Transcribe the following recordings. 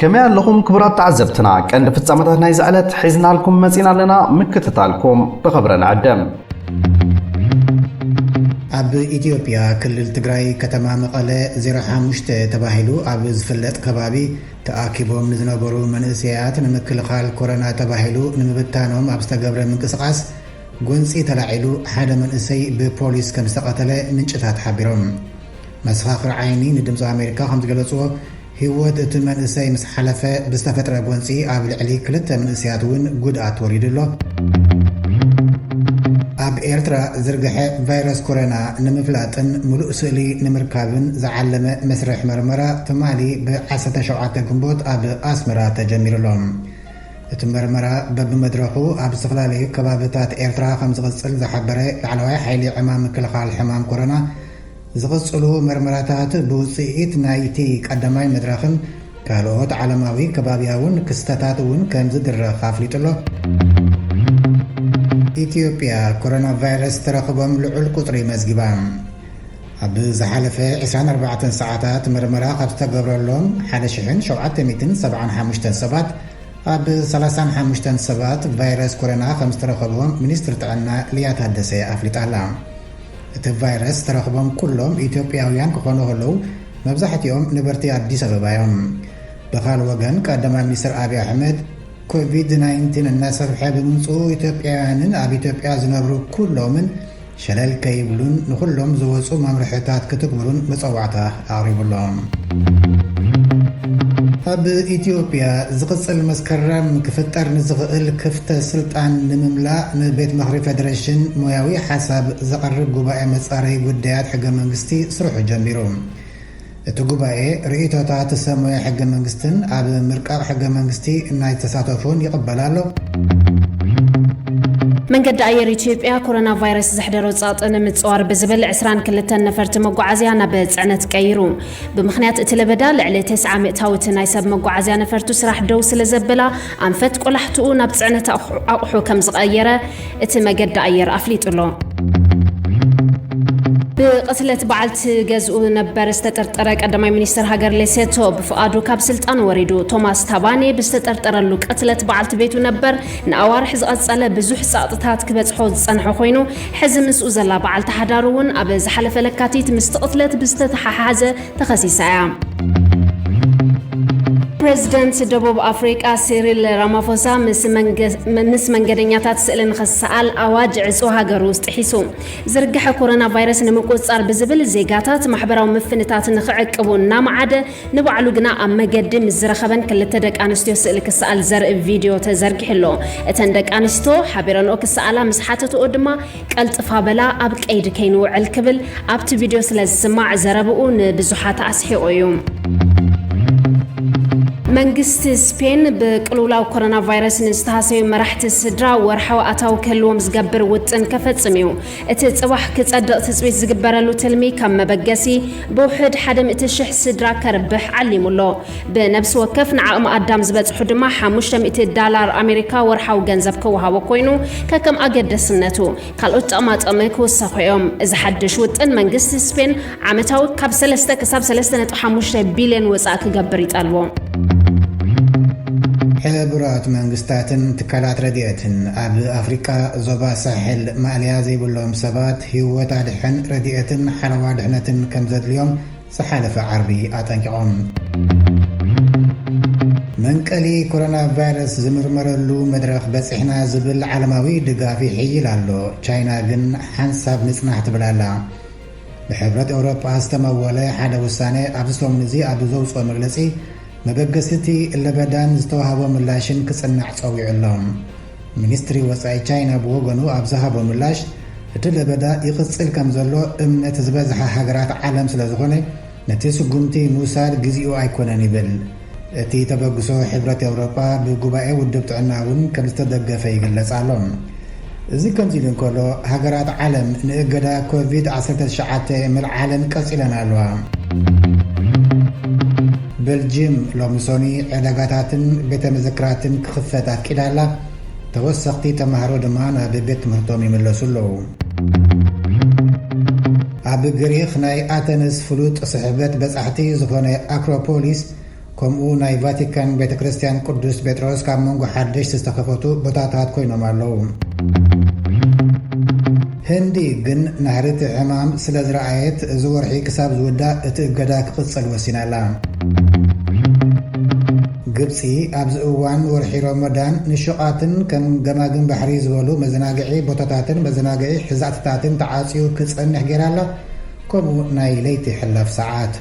ከመይ ኣለኹም ክቡራት ተዓዘብትና? ቀንዲ ፍጻመታት ናይዚ ዕለት ሒዝናልኩም መጺና ኣለና። ምክትታልኩም ብኽብሪ ንዕድም። ኣብ ኢትዮጵያ ክልል ትግራይ ከተማ መቐለ ዜሮ ሓሙሽተ ተባሂሉ ኣብ ዝፍለጥ ከባቢ ተኣኪቦም ንዝነበሩ መንእሰያት ንምክልኻል ኮሮና ተባሂሉ ንምብታኖም ኣብ ዝተገብረ ምንቅስቓስ ጎንፂ ተላዒሉ ሓደ መንእሰይ ብፖሊስ ከም ዝተቐተለ ምንጭታት ሓቢሮም። መሰኻኽር ዓይኒ ንድምፂ ኣሜሪካ ከም ዝገለፅዎ፣ ህይወት እቲ መንእሰይ ምስ ሓለፈ ብዝተፈጥረ ጎንፂ ኣብ ልዕሊ ክልተ መንእሰያት እውን ጉድኣት ወሪዱ ኣሎ። ኣብ ኤርትራ ዝርግሐ ቫይረስ ኮሮና ንምፍላጥን ምሉእ ስእሊ ንምርካብን ዝዓለመ መስርሕ መርመራ ትማሊ ብ ዓሰርተ ሸውዓተ ግንቦት ኣብ ኣስመራ ተጀሚሩ ኣሎ። እቲ መርመራ በብመድረኹ ኣብ ዝተፈላለዩ ከባብታት ኤርትራ ከም ዝቕጽል ዝሓበረ ላዕለዋይ ሓይሊ ዕማም ምክልኻል ሕማም ኮሮና፣ ዝቕጽሉ መርመራታት ብውጽኢት ናይቲ ቀዳማይ መድረኽን ካልኦት ዓለማዊ ከባብያውን ክስተታት እውን ከም ዝድረኽ ኣፍሊጡ ኣሎ። ኢትዮጵያ ኮሮና ቫይረስ ተረኽቦም ልዑል ቁጽሪ መዝጊባ። ኣብ ዝሓለፈ ዕስራን ኣርባዕተን ሰዓታት መርመራ ካብ ዝተገብረሎም ሓደ ሽሕን ሸውዓተ ሚእትን ሰብዓን ሓሙሽተን ሰባት፣ ኣብ ሰላሳን ሓሙሽተን ሰባት ቫይረስ ኮሮና ከም ዝተረኸቦም ሚኒስትሪ ጥዕና ሊያ ታደሰ ኣፍሊጣ ኣላ። እቲ ቫይረስ ዝተረኽቦም ኩሎም ኢትዮጵያውያን ክኾኑ ከለዉ፣ መብዛሕትኦም ነበርቲ ኣዲስ ኣበባ እዮም። ብኻልእ ወገን፣ ቀዳማይ ሚኒስትር ኣብይ ኣሕመድ፣ ኮቪድ ናይንቲን እናሰፍሐ ብምምፅኡ፣ ኢትዮጵያውያንን ኣብ ኢትዮጵያ ዝነብሩ ኩሎምን ሸለል ከይብሉን ንኹሎም ዝወፁ መምርሕታት ክትግብሩን መፀዋዕታ ኣቕሪቡሎም። ኣብ ኢትዮጵያ ዝቕፅል መስከረም ክፍጠር ንዝኽእል ክፍተት ስልጣን ንምምላእ ንቤት ምኽሪ ፌዴሬሽን ሞያዊ ሓሳብ ዘቕርብ ጉባኤ መፃረዪ ጉዳያት ሕገ መንግስቲ ስርሑ ጀሚሩ። እቲ ጉባኤ ርእይቶታት ሰብ ሞያ ሕገ መንግስትን ኣብ ምርቃቕ ሕገ መንግስቲ ናይ ዝተሳተፉን ይቕበል ኣሎ። መንገዲ ኣየር ኢትዮጵያ ኮሮና ቫይረስ ዘሕደሮ ጸቕጢ ንምጽዋር ብዝብል ዕስራን ክልተን ነፈርቲ መጓዓዝያ ናብ ጽዕነት ቀይሩ። ብምኽንያት እቲ ለበዳ ልዕሊ ተስዓ ሚእታዊት ናይ ሰብ መጓዓዝያ ነፈርቱ ስራሕ ደው ስለ ዘበላ ኣንፈት ቆላሕትኡ ናብ ጽዕነት ኣቑሑ፣ ኣቑሑ ከም ዝቐየረ እቲ መገዲ ኣየር ኣፍሊጡ ኣሎ። ብቕትለት በዓልቲ ገዝኡ ነበር ዝተጠርጠረ ቀዳማይ ሚኒስትር ሃገር ሌሴቶ ብፍቓዱ ካብ ስልጣን ወሪዱ። ቶማስ ታባኔ ብዝተጠርጠረሉ ቅትለት በዓልቲ ቤቱ ነበር ንኣዋርሕ ዝቐጸለ ብዙሕ ጸቕጥታት ክበጽሖ ዝጸንሐ ኮይኑ፣ ሕዚ ምስኡ ዘላ በዓልቲ ሓዳሩ እውን ኣብ ዝሓለፈ ለካቲት ምስቲ ቅትለት ብዝተተሓሓዘ ተኸሲሳ እያ። ፕሬዚደንት ደቡብ ኣፍሪቃ ሲሪል ራማፎሳ ምስ መንገ-፣ ምስ መንገደኛታት ስእሊ ንኽሰኣል ኣዋጅ ዕጹው ሃገር ውስጥ ሒሱ። ዝርግሐ ኮሮና ቫይረስ ንምቁጽጻር ብዝብል ዜጋታት ማሕበራዊ ምፍንታት ንኽዕቅቡ እናመዓደ፣ ንባዕሉ ግና ኣብ መገዲ ምስ ዝረኸበን ክልተ ደቂ ኣንስትዮ ስእሊ ክሰኣል ዘርኢ ቪድዮ ተዘርጊሑ ኣሎ። እተን ደቂ ኣንስትዮ ሓቢረንኦ ክሰኣላ ምስ ሓተትኦ ድማ፣ ቀልጥፋ በላ ኣብ ቀይዲ ከይንውዕል ክብል ኣብቲ ቪድዮ ስለ ዝስማዕ ዘረብኡ ንብዙሓት ኣስሒቑ እዩ። መንግስቲ ስፔን ብቅልውላው ኮሮና ቫይረስ ንዝተሃሰዩ መራሕቲ ስድራ ወርሓዊ ኣታዊ ክህልዎም ዝገብር ውጥን ከፈጽም እዩ። እቲ ጽባሕ ክጸድቕ ትጽቢት ዝግበረሉ ትልሚ ካብ መበገሲ ብውሕድ ሓደ ሚእቲ ሽሕ ስድራ ከርብሕ ዓሊሙ ኣሎ። ብነብሲ ወከፍ ንዓቕሚ ኣዳም ዝበጽሑ ድማ ሓሙሽተ ሚእቲ ዳላር ኣሜሪካ ወርሓዊ ገንዘብ ክወሃቦ ኮይኑ፣ ከከም ኣገደስነቱ ካልኦት ጥቕማጥቕሚ ክውሰኹ እዮም። እዚ ሓድሽ ውጥን መንግስቲ ስፔን ዓመታዊ ካብ ሰለስተ ክሳብ ሰለስተ ነጥቢ ሓሙሽተ ቢልዮን ወጻኢ ክገብር ይጠልቦ። ሕቡራት መንግስታትን ትካላት ረድኤትን ኣብ ኣፍሪቃ ዞባ ሳሕል ማእለያ ዘይብሎም ሰባት ህይወት ኣድሕን ረድኤትን ሓለዋ ድሕነትን ከም ዘድልዮም ዝሓለፈ ዓርቢ ኣጠንቂቖም። መንቀሊ ኮሮና ቫይረስ ዝምርመረሉ መድረኽ በጺሕና ዝብል ዓለማዊ ድጋፍ ይሕይል ኣሎ። ቻይና ግን ሓንሳብ ንጽናሕ ትብል ኣላ። ብሕብረት ኤውሮጳ ዝተመወለ ሓደ ውሳነ ኣብዚ ሰሙን እዚ ኣብ ዘውጽኦ መግለጺ፣ መበገሲቲ ለበዳን ዝተዋህቦ ምላሽን ክጽናዕ ጸዊዑ ኣሎ። ሚኒስትሪ ወጻኢ ቻይና ብወገኑ ኣብ ዝሃቦ ምላሽ፣ እቲ ለበዳ ይቕጽል ከም ዘሎ እምነት ዝበዝሓ ሃገራት ዓለም ስለ ዝኾነ፣ ነቲ ስጉምቲ ምውሳድ ግዜኡ ኣይኮነን ይብል። እቲ ተበግሶ ሕብረት ኤውሮጳ ብጉባኤ ውድብ ጥዕና እውን ከም ዝተደገፈ ይግለጽ ኣሎ። እዚ ከምዚ ኢሉ እንከሎ፣ ሃገራት ዓለም ንእገዳ ኮቪድ ዓሰርተ ትሽዓተ ምልዓለን ቀጺለን ኣለዋ። ቤልጅየም ሎሚ ሶኒ ዕዳጋታትን ቤተ መዘክራትን ክኽፈት ኣፍቂዳ ኣላ። ተወሰኽቲ ተማሃሮ ድማ ናብ ቤት ትምህርቶም ይምለሱ ኣለዉ። ኣብ ግሪኽ ናይ ኣተነስ ፍሉጥ ስሕበት በጻሕቲ ዝኾነ ኣክሮፖሊስ ከምኡ ናይ ቫቲካን ቤተ ክርስቲያን ቅዱስ ጴጥሮስ ካብ መንጎ ሓደሽቲ ዝተኸፈቱ ቦታታት ኮይኖም ኣለዉ። ህንዲ ግን ናህሪ እቲ ሕማም ስለ ዝረኣየት፣ እዚ ወርሒ ክሳብ ዝውዳእ እቲ እገዳ ክቕጽል ወሲና ኣላ። ግብጺ ኣብዚ እዋን ወርሒ ረመዳን ንሹቓትን ከም ገማግም ባሕሪ ዝበሉ መዘናግዒ ቦታታትን መዘናግዒ ሕዛእትታትን ተዓጽዩ ክጸንሕ ገይራ ኣላ። ከምኡ ናይ ለይቲ ሕላፍ ሰዓት።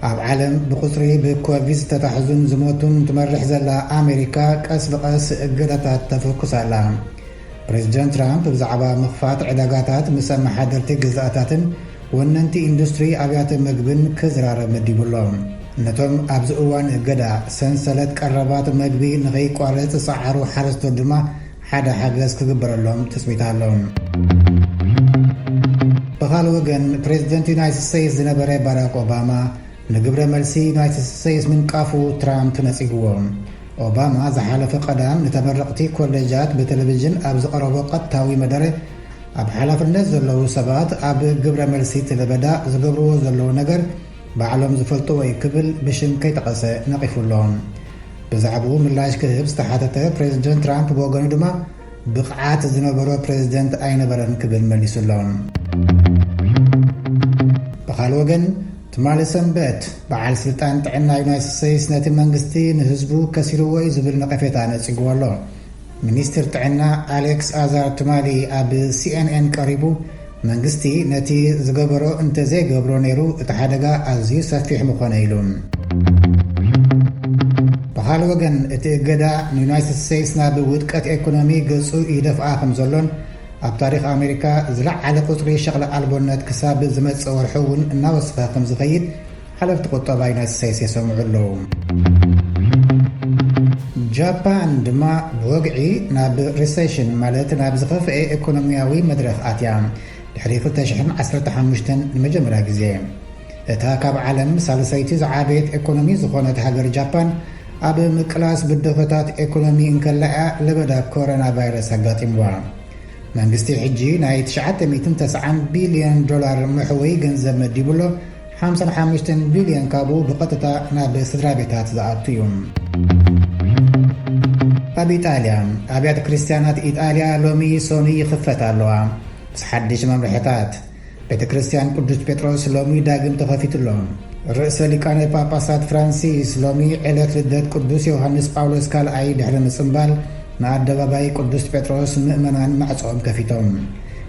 ኣብ ዓለም ብቁጽሪ ብኮቪድ ዝተታሕዙን ዝሞቱን ትመርሕ ዘላ ኣሜሪካ ቀስ ብቐስ እገዳታት ተፈኩስ ኣላ። ፕሬዚደንት ትራምፕ ብዛዕባ ምኽፋት ዕዳጋታት ምስ ኣመሓደርቲ ግዛኣታትን ወነንቲ ኢንዱስትሪ ኣብያተ መግብን ክዝራረብ መዲቡ ኣሎ። ነቶም ኣብዚ እዋን እገዳ ሰንሰለት ቀረባት መግቢ ንኸይቋረጽ ዝጸዓሩ ሓረስቶት ድማ ሓደ ሓገዝ ክግበረሎም ትጽቢት ኣሎ። ብኻልእ ወገን፣ ፕሬዚደንት ዩናይትድ ስቴትስ ዝነበረ ባራክ ኦባማ ንግብረ መልሲ ዩናይትድ ስቴትስ ምንቃፉ ትራምፕ ነጺግዎ። ኦባማ ዝሓለፈ ቀዳም ንተመረቕቲ ኮሌጃት ብቴሌቪዥን ኣብ ዝቐረቦ ቀጥታዊ መደረ፣ ኣብ ሓላፍነት ዘለዉ ሰባት ኣብ ግብረ መልሲ እቲ ለበዳ ዝገብርዎ ዘለዉ ነገር ባዕሎም ዝፈልጥዎ እዩ ክብል ብሽም ከይጠቐሰ ነቒፉ ኣሎ። ብዛዕባኡ ምላሽ ክህብ ዝተሓተተ ፕሬዚደንት ትራምፕ ብወገኑ ድማ፣ ብቕዓት ዝነበሮ ፕሬዚደንት ኣይነበረን ክብል መሊሱ ኣሎ። ብኻልእ ወገን፣ ትማሊ ሰንበት በዓል ስልጣን ጥዕና ዩናይትድ ስቴትስ ነቲ መንግስቲ ንህዝቡ ከሲርዎ እዩ ዝብል ነቐፌታ ነጺግዎ ኣሎ። ሚኒስትር ጥዕና ኣሌክስ ኣዛር ትማሊ ኣብ ሲኤንኤን ቀሪቡ፣ መንግስቲ ነቲ ዝገበሮ እንተዘይገብሮ ነይሩ፣ እቲ ሓደጋ ኣዝዩ ሰፊሕ ምኾነ ኢሉ። ብኻልእ ወገን፣ እቲ እገዳ ንዩናይትድ ስቴትስ ናብ ውድቀት ኤኮኖሚ ገጹ ይደፍኣ ከም ዘሎን፣ ኣብ ታሪኽ ኣሜሪካ ዝለዓለ ቁጽሪ ሸቕለ ኣልቦነት ክሳብ ዝመጽእ ወርሒ እውን እናወሰኸ ከም ዝኸይድ ሓለፍቲ ቁጠባ ዩናይትድ ስቴትስ የሰምዑ ኣለዉ። ጃፓን ድማ ብወግዒ ናብ ሪሴሽን፣ ማለት ናብ ዝኸፍአ ኤኮኖሚያዊ መድረኽ ኣትያ፣ ድሕሪ ክልተ ሽሕን ዓሰርተ ሓሙሽተን ንመጀመርያ ግዜ። እታ ካብ ዓለም ሳልሰይቲ ዝዓበየት ኤኮኖሚ ዝኾነት ሃገር ጃፓን፣ ኣብ ምቅላስ ብድሆታት ኤኮኖሚ እንከላ እያ ለበዳ ኮሮና ቫይረስ ኣጋጢምዋ። መንግስቲ ሕጂ ናይ ትሽዓተ ሚእትን ተስዓን ቢልዮን ዶላር መሕወዪ ገንዘብ መዲቡ ኣሎ። ሓምሳን ሓሙሽተን ቢልዮን ካብኡ ብቐጥታ ናብ ስድራ ቤታት ዝኣቱ እዩ። ኣብ ኢጣልያ፣ ኣብያተ ክርስቲያናት ኢጣልያ ሎሚ ሶኑይ ይኽፈታ ኣለዋ። ምስ ሓድሽ መምርሕታት፣ ቤተ ክርስቲያን ቅዱስ ጴጥሮስ ሎሚ ዳግም ተኸፊቱ ኣሎ። ርእሰ ሊቃነ ጳጳሳት ፍራንሲስ ሎሚ ዕለት ልደት ቅዱስ ዮሃንስ ጳውሎስ ካልኣይ ድሕሪ ምጽምባል፣ ንኣደባባይ ቅዱስ ጴጥሮስ ምእመናን ማዕጾኦም ከፊቶም።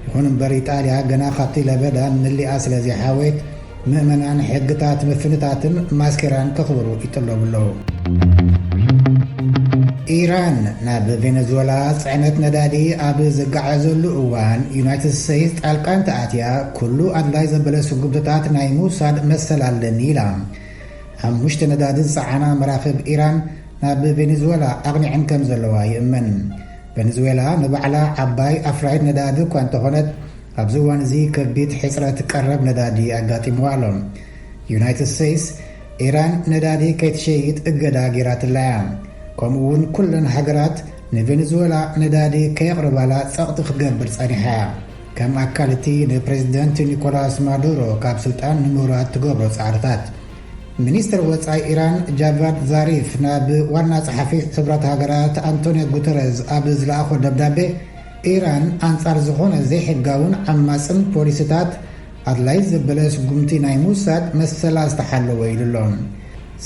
ይኹን እምበር፣ ኢጣልያ ገና ካብቲ ለበዳ መሊኣ ስለ ዘይሓወየት፣ ምእመናን ሕግታት ምፍንታትን ማስኬራን ከኽብሩ ይጥለቡ ኣለዉ። ኢራን ናብ ቬነዙዌላ ጽዕነት ነዳዲ ኣብ ዘጋዓዘሉ እዋን፣ ዩናይትድ ስቴትስ ጣልቃ እንተኣትያ፣ ኩሉ ኣድላይ ዘበለ ስጉምትታት ናይ ምውሳድ መሰል ኣለኒ ኢላ። ሓሙሽተ ነዳዲ ዝጸዓና መራኽብ ኢራን ናብ ቬነዙዌላ ኣቕኒዐን ከም ዘለዋ ይእመን። ቬነዙዌላ ንባዕላ ዓባይ ኣፍራይት ነዳዲ እኳ እንተኾነት፣ ኣብዚ እዋን እዚ ከቢድ ሕጽረት ቀረብ ነዳዲ ኣጋጢምዋ ኣሎ። ዩናይትድ ስቴትስ፣ ኢራን ነዳዲ ከይትሸይጥ እገዳ ገይራትላ እያ። ከምኡ እውን ኩለን ሃገራት ንቬነዙዌላ ነዳዲ ከየቕርባላ ጸቕጢ ክትገብር ጸኒሓ እያ። ከም ኣካል እቲ ንፕሬዚደንት ኒኮላስ ማዱሮ ካብ ስልጣን ንምውራድ ትገብሮ ጻዕርታት። ሚኒስትር ወጻኢ ኢራን ጃቫድ ዛሪፍ ናብ ዋና ጸሓፊ ሕብረት ሃገራት ኣንቶኒዮ ጉተረዝ ኣብ ዝለኣኾ ደብዳቤ፣ ኢራን ኣንጻር ዝኾነ ዘይሕጋውን ዓማጽን ፖሊሲታት ኣድላይ ዘበለ ስጉምቲ ናይ ምውሳድ መሰላ ዝተሓለወ ኢሉ ኣሎ።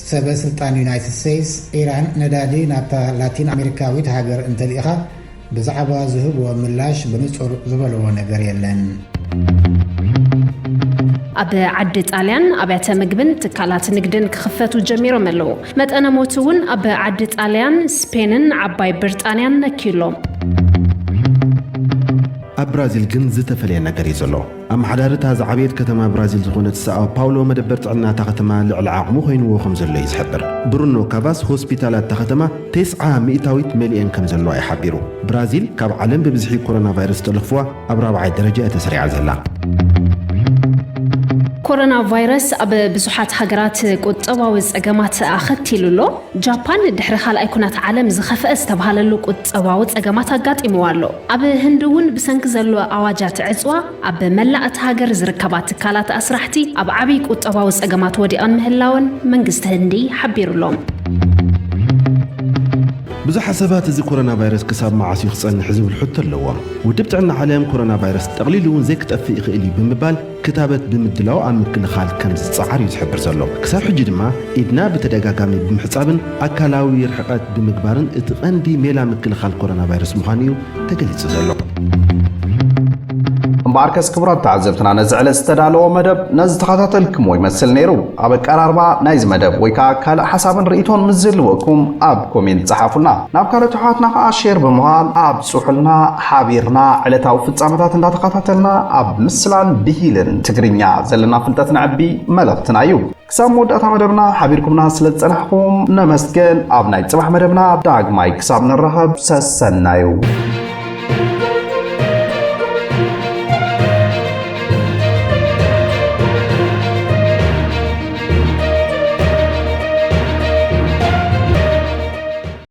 ሰበ ስልጣን ዩናይትድ ስቴትስ፣ ኢራን ነዳዲ ናብታ ላቲን ኣሜሪካዊት ሃገር እንተልኢኻ፣ ብዛዕባ ዝህብዎ ምላሽ ብንጹር ዝበልዎ ነገር የለን። ኣብ ዓዲ ጣልያን ኣብያተ ምግብን ትካላት ንግድን ክኽፈቱ ጀሚሮም ኣለዉ። መጠነ ሞት እውን ኣብ ዓዲ ጣልያን፣ ስፔንን ዓባይ ብሪጣንያን ነኪዩሎም። ኣብ ብራዚል ግን ዝተፈለየ ነገር እዩ ዘሎ። ኣመሓዳሪ እታ ዝዓበየት ከተማ ብራዚል ዝኾነት ሳኦ ፓውሎ፣ መደበር ጥዕና እታ ከተማ ልዕሊ ዓቕሙ ኮይንዎ ከም ዘሎ እዩ ዝሕብር። ብሩኖ ካቫስ፣ ሆስፒታላት እታ ከተማ ተስዓ ሚእታዊት መሊኤን ከም ዘለዋ እዩ ሓቢሩ። ብራዚል ካብ ዓለም ብብዝሒ ኮሮና ቫይረስ ዝተለኽፍዋ ኣብ ራብዓይ ደረጃ እያ ተሰሪዓ ዘላ። ኮሮና ቫይረስ ኣብ ብዙሓት ሃገራት ቁጠባዊ ጸገማት ኣኸቲሉ ኣሎ። ጃፓን ድሕሪ ካልኣይ ኩናት ዓለም ዝኸፍአ ዝተባሃለሉ ቁጠባዊ ጸገማት ኣጋጢምዋ ኣሎ። ኣብ ህንዲ እውን ብሰንኪ ዘሎ ኣዋጃት ዕጽዋ ኣብ መላእ እታ ሃገር ዝርከባ ትካላት ኣስራሕቲ ኣብ ዓብዪ ቁጠባዊ ጸገማት ወዲቐን ምህላወን መንግስቲ ህንዲ ሓቢሩሎም። ብዙሓት ሰባት እዚ ኮሮና ቫይረስ ክሳብ መዓስ እዩ ክጸንሕ ዝብል ሕቶ ኣለዎም። ውድብ ጥዕና ዓለም ኮሮና ቫይረስ ጠቕሊሉ እውን ዘይክጠፍእ ይኽእል እዩ ብምባል ክታበት ብምድላው ኣብ ምክልኻል ከም ዝጸዓር እዩ ዝሕብር ዘሎ። ክሳብ ሕጂ ድማ ኢድና ብተደጋጋሚ ብምሕጻብን ኣካላዊ ርሕቐት ብምግባርን እቲ ቀንዲ ሜላ ምክልኻል ኮሮና ቫይረስ ምዃኑ እዩ ተገሊጹ ዘሎ። እምበኣርከስ ክቡራት ተዓዘብትና ነዚ ዕለት ዝተዳለወ መደብ ነዚ ተኸታተልክሞ ይመስል ነይሩ። ኣብ ኣቀራርባ ናይዚ መደብ ወይ ከዓ ካልእ ሓሳብን ርእይቶን ምስ ዝህልወኩም ኣብ ኮሜንት ጸሓፉልና። ናብ ካልኦት ኣሕዋትና ከዓ ሼር ብምባል ኣብጽሑልና። ሓቢርና ዕለታዊ ፍጻመታት እንዳተኸታተልና ኣብ ምስላን ብሂልን ትግርኛ ዘለና ፍልጠት ነዕቢ መልእኽትና እዩ። ክሳብ መወዳእታ መደብና ሓቢርኩምና ስለ ዝጸናሕኩም ነመስገን። ኣብ ናይ ጽባሕ መደብና ዳግማይ ክሳብ ንራኸብ ሰሰናዩ።